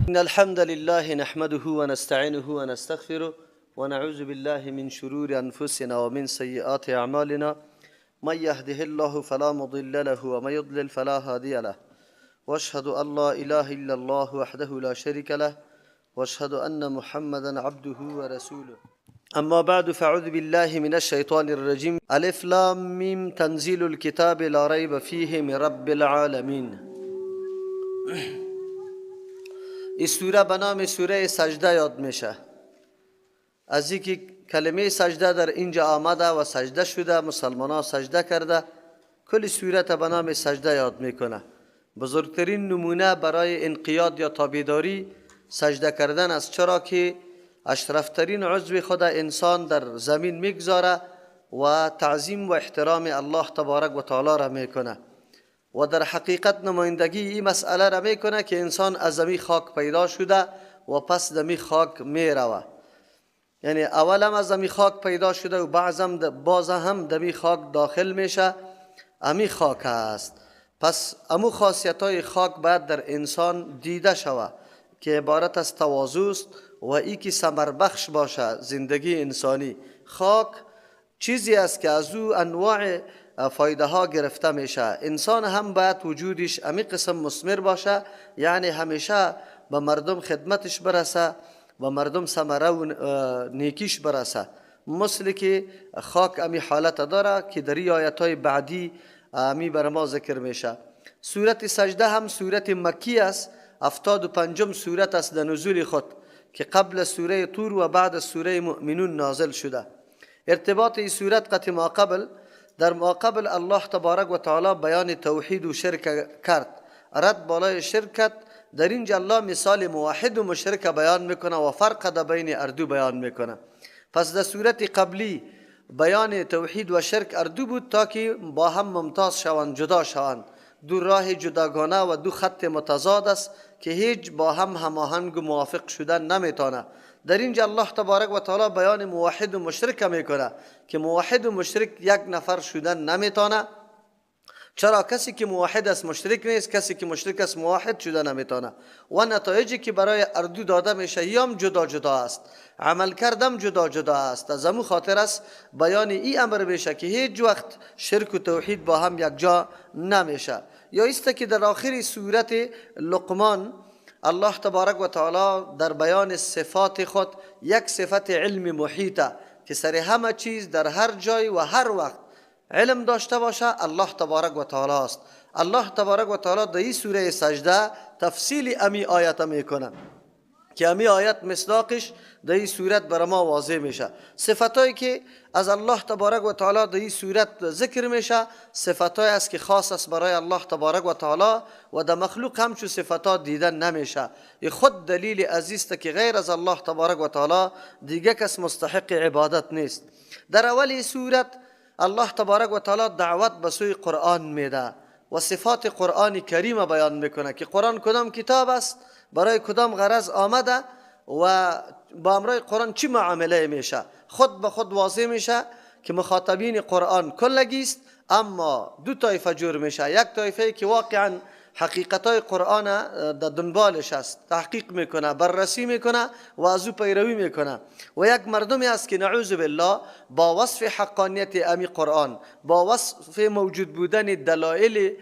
إن الحمد لله نحمده ونستعينه ونستغفره ونعوذ بالله من شرور أنفسنا ومن سيئات أعمالنا، من يهده الله فلا مضل له ومن يضلل فلا هادي له، واشهد أن لا إله إلا الله وحده لا شريك له، واشهد أن محمدا عبده ورسوله. أما بعد، فأعوذ بالله من الشيطان الرجيم. ألف لام ميم تنزيل الكتاب لا ريب فيه من رب العالمين. این سوره به نام سوره سجده یاد میشه، از اینکه کلمه سجده در اینجا آمده و سجده شده، مسلمان ها سجده کرده، کل سوره به نام سجده یاد میکنه. بزرگترین نمونه برای انقیاد یا تابعداری سجده کردن است، چرا که اشرفترین عضو خود انسان در زمین میگذاره و تعظیم و احترام الله تبارک و تعالی را میکنه و در حقیقت نمایندگی این مسئله را میکنه که انسان از زمین خاک پیدا شده و پس زمین خاک میروه. یعنی اولم از زمین خاک پیدا شده و بعضم باز هم دمی خاک داخل میشه، امی خاک است. پس امو خاصیت های خاک باید در انسان دیده شوه که عبارت از تواضع است و ای که ثمر بخش باشه زندگی انسانی. خاک چیزی است که از او انواع فایده ها گرفته میشه. انسان هم باید وجودش امی قسم مثمر باشه، یعنی همیشه به مردم خدمتش برسه و مردم ثمره و نیکیش برسه، مثل که خاک امی حالت داره که در آیت های بعدی امی بر ما ذکر میشه. سورت سجده هم سورت مکی است، 75 سورت است در نزول خود که قبل سوره طور و بعد سوره مؤمنون نازل شده. ارتباط این سورت قطع ما قبل، در ما قبل الله تبارک و تعالی بیان توحید و شرک کرد، رد بالای شرکت. در اینجا الله مثال موحد و مشرک بیان میکنه و فرق در بین اردو بیان میکنه. پس در سورت قبلی بیان توحید و شرک اردو بود تا که با هم ممتاز شوند، جدا شوند. دو راه جداگانه و دو خط متضاد است که هیچ با هم هماهنگ و موافق شدن نمیتونه. در اینجا الله تبارک و تعالی بیان موحد و مشرک میکنه که موحد و مشرک یک نفر شدن نمیتونه. چرا؟ کسی که موحد است مشرک نیست، کسی که مشرک است موحد شده نمیتونه. و نتایجی که برای اردو داده میشه یام جدا جدا است، عمل کردم جدا جدا است. از امو خاطر است بیان ای امر میشه که هیچ وقت شرک و توحید با هم یک جا نمیشه. یا است که در آخر سورت لقمان الله تبارک و تعالی در بیان صفات خود یک صفت علم محیطه که سر همه چیز در هر جای و هر وقت علم داشته باشه الله تبارک و تعالی است. الله تبارک و تعالی در این سوره سجده تفصیل امی آیت میکنه که امی آیت مصداقش در این صورت بر ما واضح میشه. صفتایی که از الله تبارک و تعالی در این صورت ذکر میشه صفتایی است که خاص است برای الله تبارک و تعالی و در مخلوق همچون صفتا دیدن نمیشه. این خود دلیل عزیز که غیر از الله تبارک و تعالی دیگه کس مستحق عبادت نیست. در اول صورت الله تبارک و تعالی دعوت به سوی قرآن میده و صفات قرآن کریم بیان میکنه که قرآن کدام کتاب است، برای کدام غرض آمده و با امرای قرآن چی معامله میشه. خود به خود واضح میشه که مخاطبین قرآن کلگی است، اما دو طایفه جور میشه. یک طایفه که واقعا حقیقتای قرآن در دنبالش است، تحقیق میکنه، بررسی میکنه و از او پیروی میکنه، و یک مردمی است که نعوذ بالله با وصف حقانیت امی قرآن، با وصف موجود بودن دلایل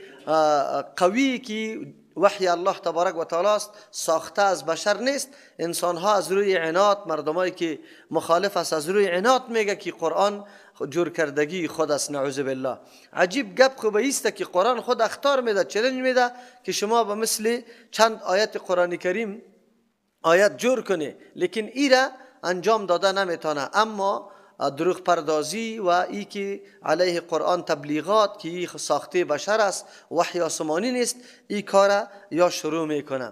قوی که وحی الله تبارک و تعالی است، ساخته از بشر نیست. انسان ها از روی عناد، مردمایی که مخالف است از روی عناد میگه که قرآن جور کردگی خود است، نعوذ بالله. عجیب گپ خوب است که قرآن خود اخطار میده، چالش میده که شما به مثل چند آیت قرآن کریم آیت جور کنی، لیکن ایره انجام داده نمیتونه. اما دروغ پردازی و ای که علیه قرآن تبلیغات که ای ساخته بشر است، وحی آسمانی نیست، ای کار یا شروع میکنه.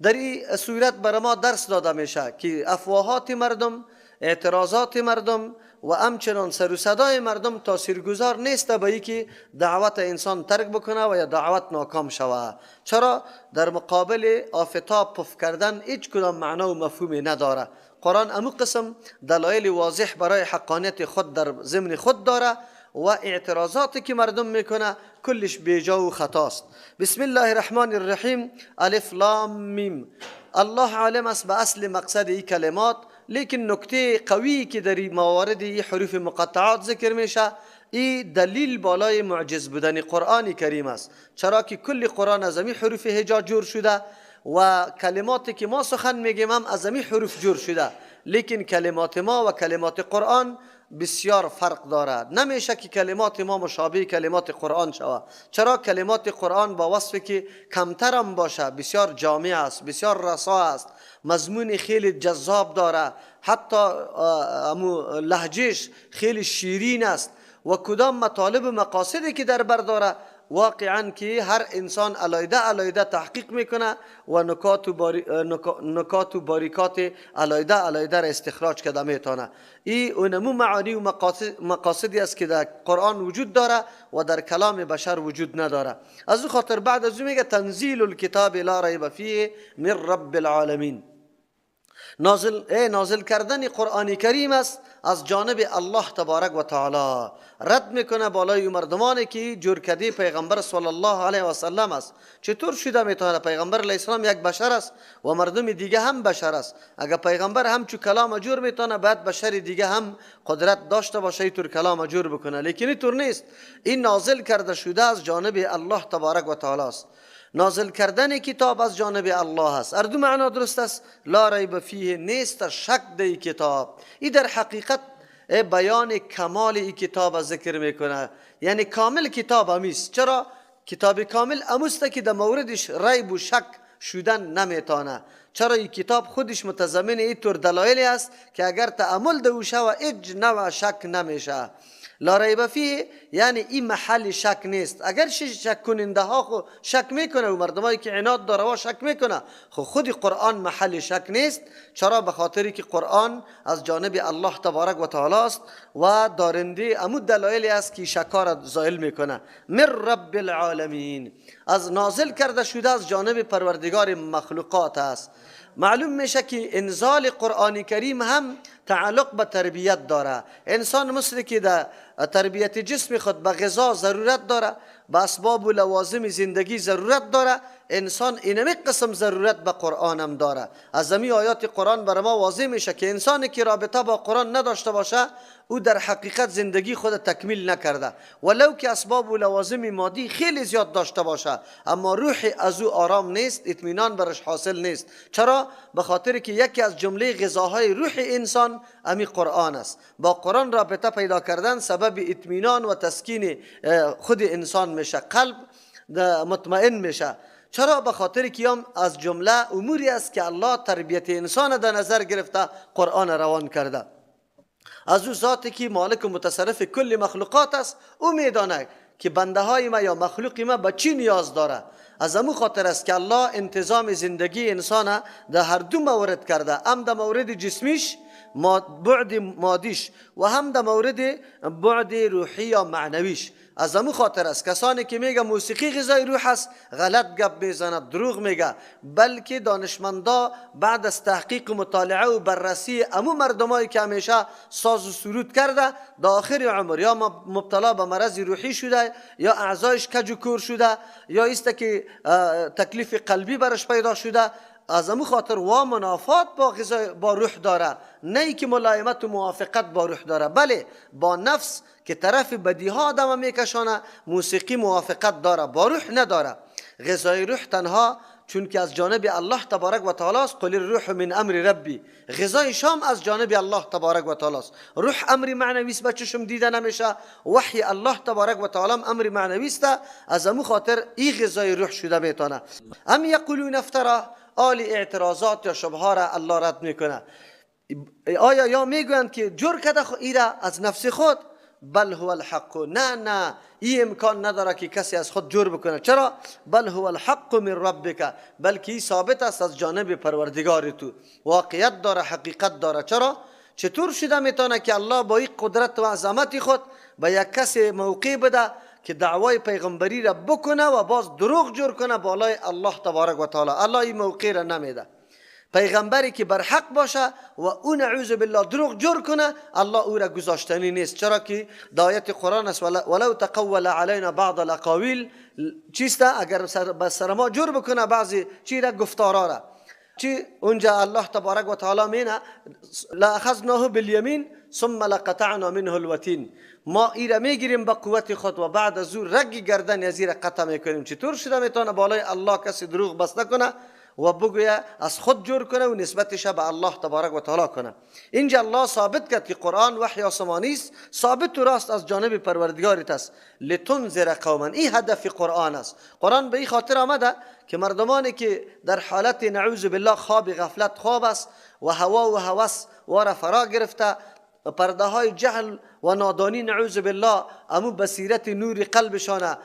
در این صورت برای ما درس داده میشه که افواهات مردم، اعتراضات مردم و همچنان سر و صدای مردم تاثیرگذار نیست به ای که دعوت انسان ترک بکنه و یا دعوت ناکام شوه. چرا؟ در مقابل آفتاب پف کردن هیچ کدام معنا و مفهومی نداره. قرآن امو قسم دلایل واضح برای حقانیت خود در ضمن خود داره و اعتراضاتی که مردم میکنه کلش بیجا و خطاست. بسم الله الرحمن الرحیم. الف لام میم. الله عالم است به اصل مقصد این کلمات، لیکن نکته قوی که در موارد این حروف مقطعات ذکر میشه این دلیل بالای معجز بودن قرآن کریم است، چرا که کل قرآن از این حروف هجا جور شده و کلماتی که ما سخن میگیم هم از این حروف جور شده، لیکن کلمات ما و کلمات قرآن بسیار فرق دارد. نمیشه که کلمات ما مشابه کلمات قرآن شود، چرا کلمات قرآن با وصفی که کمترم باشه بسیار جامع است، بسیار رسا است، مضمون خیلی جذاب داره، حتی لهجهش خیلی شیرین است و کدام مطالب و مقاصدی که در بر داره واقعا که هر انسان علایده علایده تحقیق میکنه و نکات و باریکات علایده علایده را استخراج کرده میتونه. این اونمو معانی و مقاصدی است که در قرآن وجود داره و در کلام بشر وجود نداره. از او خاطر بعد از او میگه تنزیل الکتاب لا ریب فیه من رب العالمین. نازل کردن قرآن کریم است از جانب الله تبارک و تعالی. رد میکنه بالای مردمانی که جور کده پیغمبر صلی الله علیه و سلم است. چطور شده میتونه پیغمبر علیه السلام یک بشر است و مردم دیگه هم بشر است؟ اگر پیغمبر هم چو کلام جور میتونه، بعد بشر دیگه هم قدرت داشته باشه اینطور کلام جور بکنه، لیکن اینطور نیست. این نازل کرده شده از جانب الله تبارک و تعالی است. نازل کردن کتاب از جانب الله است. هر دو معنا درست است. لا ریب فیه، نیست شک در کتاب. این در حقیقت بیان کمال این کتاب ذکر میکنه، یعنی کامل کتاب همیست. چرا؟ کتاب کامل اموست که در موردش ریب و شک شدن نمیتانه. چرا این کتاب خودش متضمن اینطور دلایلی است که اگر تأمل ده او شوه هیچ نوع شک نمیشه. لا ریب فیه یعنی این محل شک نیست. اگر شک کننده ها خو شک میکنه و مردمایی که عناد داره ها شک میکنه، خو خود قرآن محل شک نیست. چرا؟ به خاطری که قرآن از جانب الله تبارک و تعالی است و دارنده امو دلایلی است که شکا را زائل میکنه. من رب العالمین، از نازل کرده شده از جانب پروردگار مخلوقات است. معلوم میشه که انزال قرآن کریم هم تعلق به تربیت داره. انسان مثل که در تربیت جسم خود به غذا ضرورت داره، به اسباب و لوازم زندگی ضرورت داره، انسان اینمی قسم ضرورت به قرآن هم داره. از همی آیات قرآن بر ما واضح میشه که انسانی که رابطه با قرآن نداشته باشه او در حقیقت زندگی خود تکمیل نکرده، ولو که اسباب و لوازم مادی خیلی زیاد داشته باشه، اما روح از او آرام نیست، اطمینان برش حاصل نیست. چرا؟ به خاطر که یکی از جمله غذاهای روح انسان امی قرآن است. با قرآن رابطه پیدا کردن سبب اطمینان و تسکین خود انسان میشه، قلب مطمئن میشه. چرا؟ به خاطر که از جمله اموری است که الله تربیت انسان در نظر گرفته قرآن روان کرده. از او ذاتی که مالک و متصرف کل مخلوقات است، او میدانه که بنده های ما یا مخلوق ما به چی نیاز داره. از امو خاطر است که الله انتظام زندگی انسان در هر دو مورد کرده، هم در مورد جسمیش بعد مادیش و هم در مورد بعد روحی یا معنویش. از امو خاطر است کسانی که میگه موسیقی غذای روح است غلط گپ میزند، دروغ میگه، بلکه دانشمندا بعد از تحقیق و مطالعه و بررسی امو مردمایی که همیشه ساز و سرود کرده در آخر عمر یا مبتلا به مرض روحی شده یا اعضایش کج و کور شده یا ایست که تکلیف قلبی برش پیدا شده، از امو خاطر و منافات با غذای با روح داره، نه ای که ملایمت و موافقت با روح داره، بله با نفس که طرف بدیها آدم میکشانه موسیقی موافقت داره، با روح نداره. غذای روح تنها چون که از جانب الله تبارک و تعالی است، قل الروح من امر ربی، غذای شام از جانب الله تبارک و تعالی است. روح امر معنوی است، به چشم دیده نمیشه، وحی الله تبارک و تعالی امر معنوی است، از امو خاطر ای غذای روح شده میتونه. ام یقولون افترا، آل اعتراضات یا شبهه را الله رد میکنه. آیا یا میگویند که جور کرده ایره از نفس خود؟ بل هو الحق، نه نه، این امکان نداره که کسی از خود جور بکنه. چرا؟ بل هو الحق من ربک، بلکه این ثابت است از جانب پروردگار تو، واقعیت داره، حقیقت داره. چرا؟ چطور شده میتونه که الله با این قدرت و عظمت خود به یک کسی موقع بده که دعوای پیغمبری را بکنه و باز دروغ جور کنه بالای الله تبارک و تعالی؟ الله این موقع را نمیده. پیغمبری که بر حق باشه و او نعوذ بالله دروغ جور کنه، الله او را گذاشتنی نیست. چرا که در آیت قرآن است ولو تقول علینا بعض الاقاویل، چیست؟ اگر سر ما جور بکنه بعضی چی را، گفتارا را، چی اونجا الله تبارک و تعالی مینه لاخذناه بالیمین ثم لقطعنا منه الوتین، ما ای را میگیریم با قوت خود و بعد از او رگ گردن از ای را قطع میکنیم. چطور شده میتونه بالای الله کسی دروغ بسته کنه و بگویه از خود جور کنه و نسبتش به الله تبارک و تعالی کنه؟ اینجا الله ثابت کرد که قرآن وحی آسمانی است، ثابت و راست از جانب پروردگارت است. لتنذر قوما، این هدف قرآن است. قرآن به این خاطر آمده که مردمانی که در حالت نعوذ بالله خواب غفلت خواب است و هوا و هوس واره فرا گرفته، پرده های جهل و نادانی نعوذ بالله امو بصیرت نور قلبشان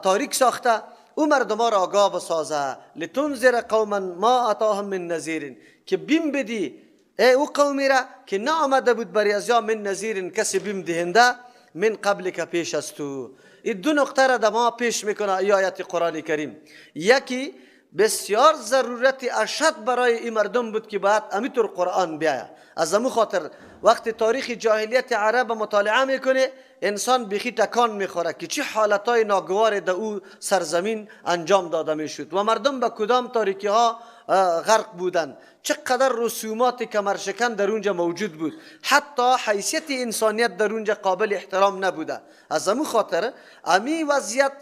تاریک ساخته، او مردم را آگاه بسازه. لتنذر قوما ما اتاهم من نذیر، که بیم بدی ای او قومی را که نه آمده بود بری از یا من نذیر، کسی بیم دهنده من قبل که پیش از تو. این دو نقطه را ما پیش میکنه آیت قرآن کریم. یکی بسیار ضرورت اشد برای این مردم بود که باید امیطور قرآن بیاید. از امو خاطر وقتی تاریخ جاهلیت عرب مطالعه میکنه انسان بیخی تکان میخوره که چه حالتهای ناگوار در او سرزمین انجام داده میشد و مردم به کدام تاریکی ها غرق بودند، چقدر رسومات کمرشکن در اونجا موجود بود، حتی حیثیت انسانیت در اونجا قابل احترام نبوده. از امو خاطر امی وضعیت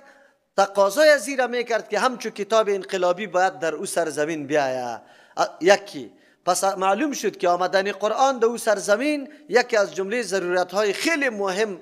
تقاضای از این را میکرد که همچو کتاب انقلابی باید در او سرزمین بیاید. یکی پس معلوم شد که آمدن قرآن در او سرزمین یکی از جمله ضرورت های خیلی مهم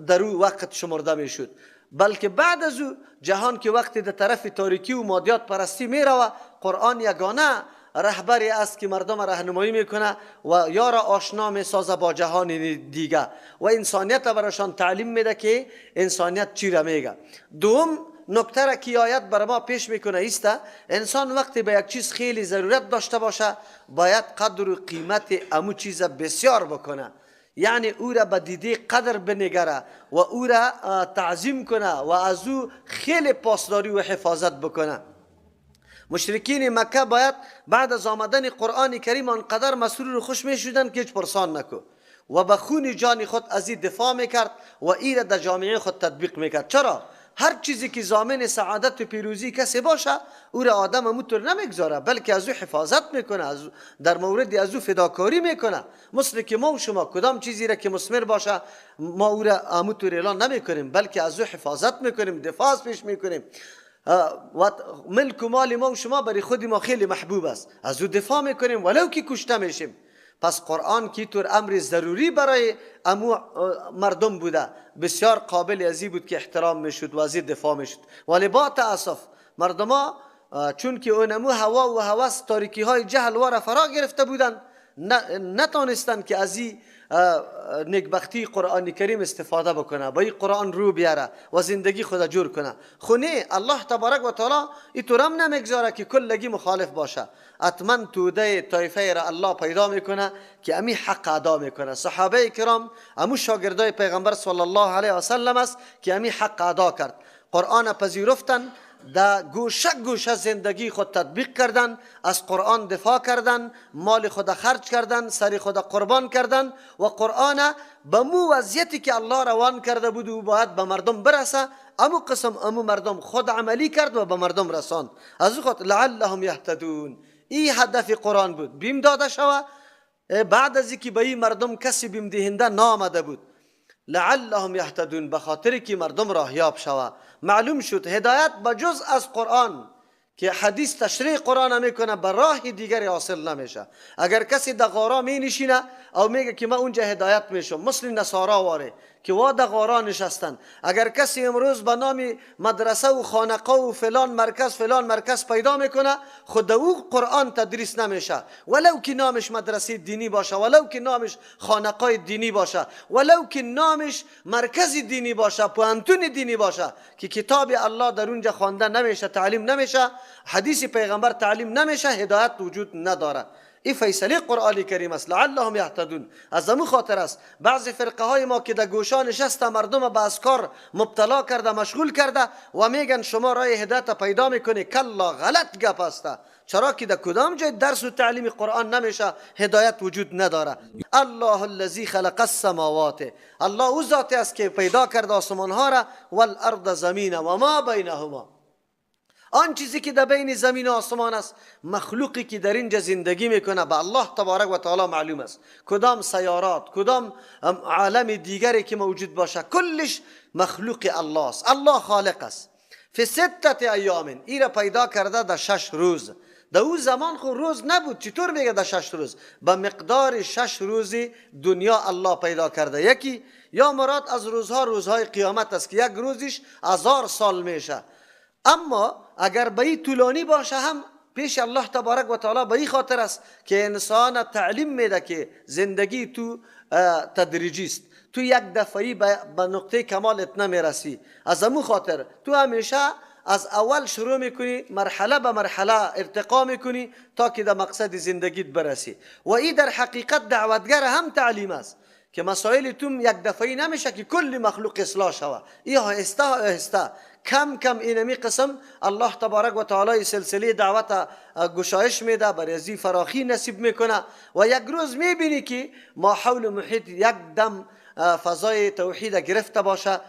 در او وقت شمرده میشد. بلکه بعد از او جهان که وقتی در طرف تاریکی و مادیات پرستی میروه، قرآن یگانه رهبری است که مردم راهنمایی میکنه و یار آشنا میسازه با جهان دیگه و انسانیت برایشان تعلیم میده که انسانیت چی را میگه. دوم نکته را که آیت بر ما پیش میکنه ایسته، انسان وقتی به یک چیز خیلی ضرورت داشته باشه باید قدر و قیمت امو چیز بسیار بکنه، یعنی او را به دیده قدر بنگره و او را تعظیم کنه و از او خیلی پاسداری و حفاظت بکنه. مشرکین مکه باید بعد از آمدن قرآن کریم آنقدر مسرور و خوش میشدن که هیچ پرسان نکو و به خون جان خود از این دفاع میکرد و ای را در جامعه خود تطبیق میکرد. چرا؟ هر چیزی که ضامن سعادت و پیروزی کسی باشه او را آدم موتور نمیگذاره، بلکه از او حفاظت میکنه، از در مورد از او فداکاری میکنه. مثل که ما و شما کدام چیزی را که مثمر باشه ما او را موتور اعلان نمیکنیم، بلکه از او حفاظت میکنیم، دفاع از پیش میکنیم. و ملک و مال ما و شما برای خود ما خیلی محبوب است، از او دفاع میکنیم ولو که کشته میشیم. پس قرآن که طور امر ضروری برای امو مردم بوده بسیار قابل ازی بود که احترام میشد و از دفاع میشد. ولی با تاسف مردم ها چون که اونمو هوا و هوس تاریکی های جهل واره فرا گرفته بودن، نتانستند که از این نیکبختی قرآن کریم استفاده بکنه، با این قرآن رو بیاره و زندگی خود جور کنه. خونه الله تبارک و تعالی اینطورم نمیگذاره که کلگی مخالف باشه، اتمن توده طایفه را الله پیدا میکنه که امی حق ادا میکنه. صحابه کرام امو شاگردای پیغمبر صلی الله علیه و سلم است که امی حق ادا کرد، قرآن پذیرفتن، در گوشه گوشه زندگی خود تطبیق کردن، از قرآن دفاع کردن، مال خود خرج کردن، سر خود قربان کردن و قرآن به مو وضعیتی که الله روان کرده بود و باید به مردم برسه، امو قسم امو مردم خود عملی کرد و به مردم رساند. از خود لعلهم یهتدون، این هدف قرآن بود. بیم داده شوه بعد از اینکه به این مردم کسی بیم دهنده نامده بود، لعلهم یهتدون، به خاطر که مردم راهیاب شوه. معلوم شد هدایت به جز از قرآن که حدیث تشریح قرآن میکنه به راه دیگری حاصل نمیشه. اگر کسی در غارا می نشینه او میگه که من اونجا هدایت میشم، مثل نصارا واره که وا در غارا نشستن. اگر کسی امروز به نام مدرسه و خانقاه و فلان مرکز فلان مرکز پیدا میکنه، خود او قرآن تدریس نمیشه، ولو که نامش مدرسه دینی باشه، ولو که نامش خانقاه دینی باشه، ولو که نامش مرکز دینی باشه، پوهنتون دینی باشه، که کتاب الله در اونجا خوانده نمیشه، تعلیم نمیشه، حدیث پیغمبر تعلیم نمیشه، هدایت وجود نداره. این فیصله قرآن کریم است، لعلهم یهتدون. از امو خاطر است بعضی فرقه های ما که در گوشان نشسته مردم به اذکار مبتلا کرده، مشغول کرده و میگن شما راه هدایت پیدا میکنی، کلا غلط گپ است. چرا که در کدام جای درس و تعلیم قرآن نمیشه، هدایت وجود نداره. الله الذی خلق السماوات، الله او ذات است که پیدا کرد آسمان ها را، والارض زمین و ما بینهما، آن چیزی که در بین زمین و آسمان است، مخلوقی که در اینجا زندگی میکنه به الله تبارک و تعالی معلوم است. کدام سیارات، کدام عالم دیگری که موجود باشه، کلش مخلوق الله است. الله خالق است. فی ستة ایام، ای را پیدا کرده در 6 روز. در او زمان خو روز نبود، چطور میگه در 6 روز؟ به مقدار 6 روز دنیا الله پیدا کرده. یکی یا مراد از روزها روزهای قیامت است که یک روزش 1000 سال میشه. اما اگر به این طولانی باشه هم پیش الله تبارک و تعالی به این خاطر است که انسان تعلیم میده که زندگی تو تدریجی است، تو یک دفعی به نقطه کمالت نمیرسی. از امو خاطر تو همیشه از اول شروع میکنی، مرحله به مرحله ارتقا میکنی تا که در مقصد زندگیت برسی. و این در حقیقت دعوتگر هم تعلیم است که مسائل تو یک دفعی نمیشه که کل مخلوق اصلاح شوه. این آهسته آهسته کم کم اینمی قسم الله تبارک و تعالی سلسله دعوت گشایش میده، برای ازی فراخی نصیب میکنه و یک روز میبینی که ما حول محیط یک دم فضای توحید گرفته باشه،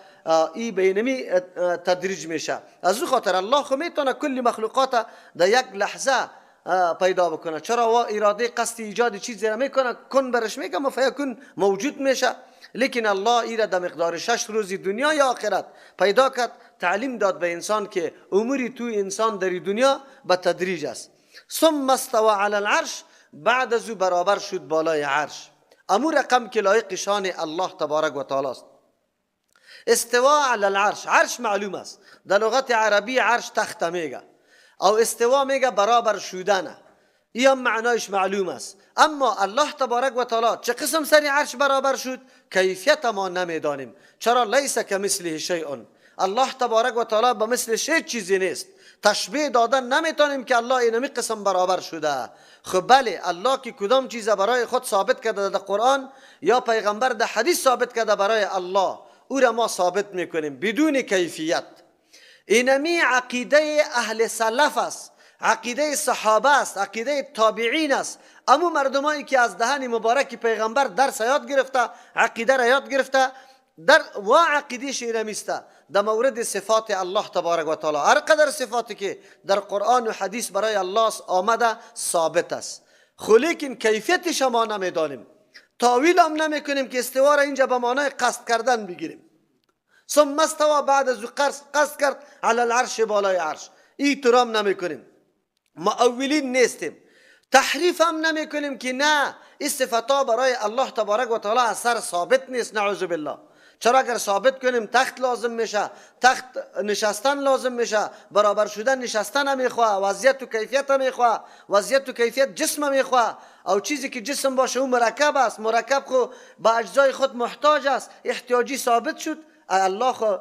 ای به اینمی تدریج میشه. از او خاطر الله خو میتونه کل مخلوقات در یک لحظه پیدا بکنه. چرا و اراده قصد ایجاد چیزی را میکنه، کن برش میگه فیکون موجود میشه. لیکن الله ای را در مقدار 6 روز دنیا یا آخرت پیدا کرد، تعلیم داد به انسان که اموری تو انسان در دنیا به تدریج است. ثم استوى علی العرش، بعد از او برابر شد بالای عرش. امو رقم که لایق شان الله تبارک و تعالی است. استوا علی العرش، عرش معلوم است، در لغت عربی عرش تخت میگه، او استوا میگه برابر شدنه، این هم معنایش معلوم است. اما الله تبارک و تعالی چه قسم سر عرش برابر شد کیفیت ما نمیدانیم. چرا؟ لیس کمثله شیء، الله تبارک و تعالی به مثل شی چیزی نیست، تشبیه دادن نمیتونیم که الله اینمی قسم برابر شده. خب بله، الله که کدام چیز برای خود ثابت کرده در قرآن یا پیغمبر در حدیث ثابت کرده برای الله، او را ما ثابت میکنیم بدون کیفیت. اینمی عقیده اهل سلف است، عقیده صحابه است، عقیده تابعین است. امو مردمایی که از دهن مبارک پیغمبر درس یاد گرفته، عقیده را یاد گرفته، در و عقیده اینمیست در مورد صفات الله تبارک و تعالی. هر قدر صفاتی که در قرآن و حدیث برای الله آمده ثابت است، خو لیکن کیفیتش ما نمیدانیم، تاویل هم نمیکنیم که استوا را اینجا به معنای قصد کردن بگیریم. ثم استوا، بعد از قصد کرد علی العرش، بالای عرش، این ترام نمیکنیم، مؤولین نیستیم، تحریف هم نمیکنیم که نه این صفتا برای الله تبارک و تعالی اثر ثابت نیست، نعوذ بالله. چرا اگر ثابت کنیم تخت لازم میشه، تخت نشستن لازم میشه، برابر شدن نشستن هم میخواه، وضعیت و کیفیت هم میخواه، وضعیت و کیفیت جسم هم میخواه، او چیزی که جسم باشه او مرکب است، مرکب خو به اجزای خود محتاج است، احتیاجی ثابت شد، الله خو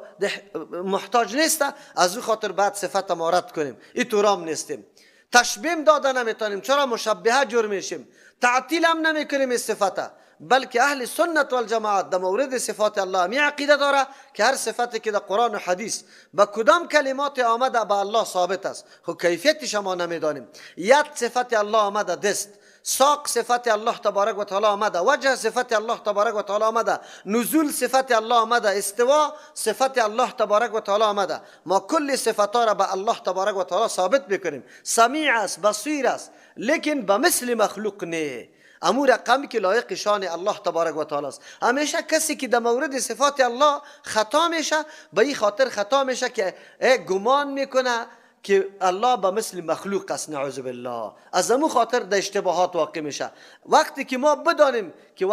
محتاج نیست، از او خاطر بعد صفت ما رد کنیم، این تورام نیستیم. تشبیه داده نمیتونیم، چرا مشبهه جور میشیم، تعطیل هم نمیکنیم این صفته، بلکه اهل سنت والجماعت در مورد صفات الله می عقیده داره که هر صفتی که در قرآن و حدیث با کدام کلمات آمده به الله ثابت است، خو کیفیتش ما نمیدانیم. ید صفت الله آمده، دست، ساق صفت الله تبارک و تعالی آمده، وجه صفت الله تبارک و تعالی آمده، نزول صفت الله آمده، استوا صفت الله تبارک و تعالی آمده. ما کل صفت را به الله تبارک و تعالی ثابت میکنیم. سمیع است، بصیر است، لیکن به مثل مخلوق نه. امو رقم که لایق شان الله تبارک و تعالی است. همیشه کسی که در مورد صفات الله خطا میشه، به این خاطر خطا میشه که گمان میکنه که الله به مثل مخلوق است، نعوذ بالله. از امو خاطر در اشتباهات واقع میشه. وقتی که ما بدانیم که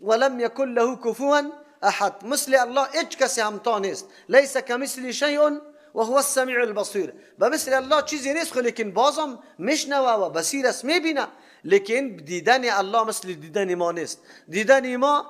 ولم یکن له کفوا احد، مثل الله هیچ کسی همتا نیست، لیس کمثله شیء و هو السمیع البصیر، به مثل الله چیزی نیست، لیکن بازم میشنوه و بصیر است، میبینه. لیکن دیدن الله مثل دیدن ما نیست. دیدن ما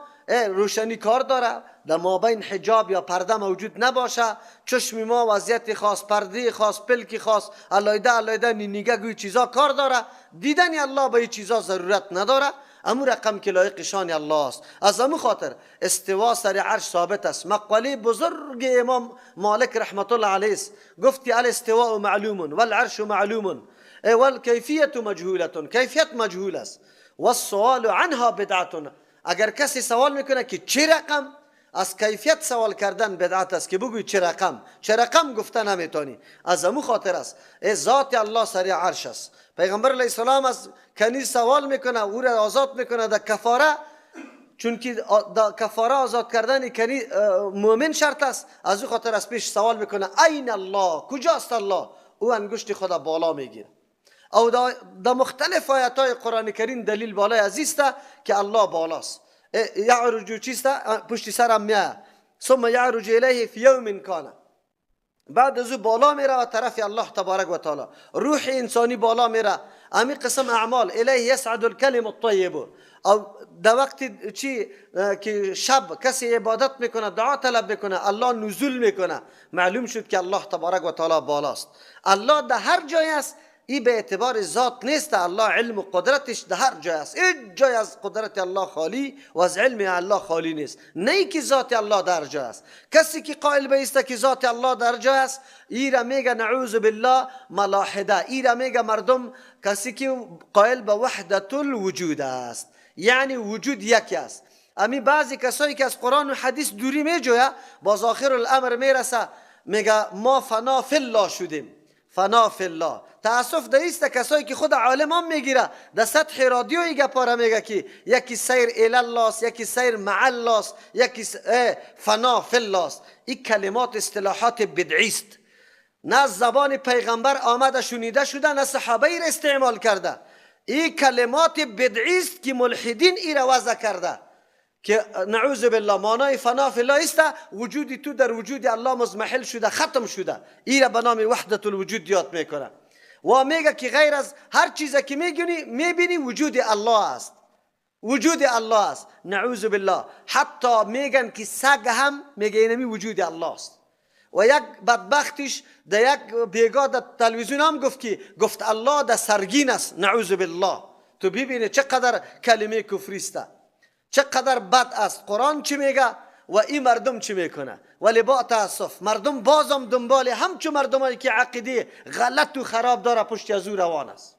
روشنی کار داره، در مابین حجاب یا پرده موجود نباشه، چشم ما وضعیت خاص، پرده خاص، پلک خاص، علایده علایده نینیگه گوی چیزا کار داره. دیدن الله به این چیزا ضرورت نداره. امو رقم که لایق شان الله است. از امو خاطر استوا سر عرش ثابت است. مقاله بزرگ امام مالک رحمت الله علیه است، گفتی الاستواء معلوم والعرش معلوم، والکیفیت مجهوله، کیفیت مجهول است. والسؤال عنها بدعة. اگر کسی سوال میکنه که چه رقم، از کیفیت سوال کردن بدعت است که بگوی چه رقم، چه رقم گفته نمیتونی. از امو خاطر است ذات الله سر عرش است. پیغمبر علیه السلام از کنیز سوال میکنه، او را آزاد میکنه در کفاره، چون که در کفاره آزاد کردن کنیز مؤمن شرط است. از او خاطر از پیش سوال میکنه این الله، کجاست الله؟ او انگشت خدا بالا میگیره. او در مختلف آیات های قرآن کریم دلیل بالای عزیز که الله بالاست. یعرج چیست؟ پشت سرم میاد. ثم یعرج الیه فی یوم کان. بعد از او بالا میره و طرف الله تبارک و تعالی. روح انسانی بالا میره. امی قسم اعمال الیه یصعد الکلم الطیب. او در وقت چی که شب کسی عبادت میکنه، دعا طلب میکنه، الله نزول میکنه. معلوم شد که الله تبارک و تعالی بالاست. الله در هر جای است. ای به اعتبار ذات نیست. الله علم و قدرتش در هر جای است. هیچ جای از قدرت الله خالی و از علم الله خالی نیست. نه ای که ذات الله در جای است. کسی که قائل به است که ذات الله در جای است، ای را میگه نعوذ بالله ملاحده. ای را میگه مردم کسی که قائل به وحدت الوجود است، یعنی وجود یکی است. امی بعضی کسایی که از قرآن و حدیث دوری میجویه، باز آخر الامر میرسه میگه ما فنا فی الله شدیم. فنا فی الله. تاسف در است کسایی که خود عالم هم میگیره در سطح رادیوی گپاره میگه که یکی سیر الی الله است، یکی سیر مع الله است، یکی فنا فی الله است. این کلمات اصطلاحات بدعی است. نه از زبان پیغمبر آمده شنیده شده، نه صحابه را استعمال کرده. این کلمات بدعی است که ملحدین ای را وضع کرده که نعوذ بالله معنای فنا فی الله است، وجود تو در وجود الله مضمحل شده، ختم شده. ای را به نام وحدت الوجود یاد میکنه و میگه که غیر از هر چیزی که میبینی وجود الله است، وجود الله است. نعوذ بالله. حتی میگن که سگ هم میگه اینمی وجود الله است. و یک بدبختش در یک بیگاه در تلویزیون هم گفت که گفت الله در سرگین است. نعوذ بالله. تو ببینی چقدر کلمه کفری است، چقدر بد است. قرآن چی میگه و این مردم چی میکنه؟ ولی با تاسف مردم بازم دنبال همچو مردمایی که عقیده غلط و خراب داره پشت از او روان است.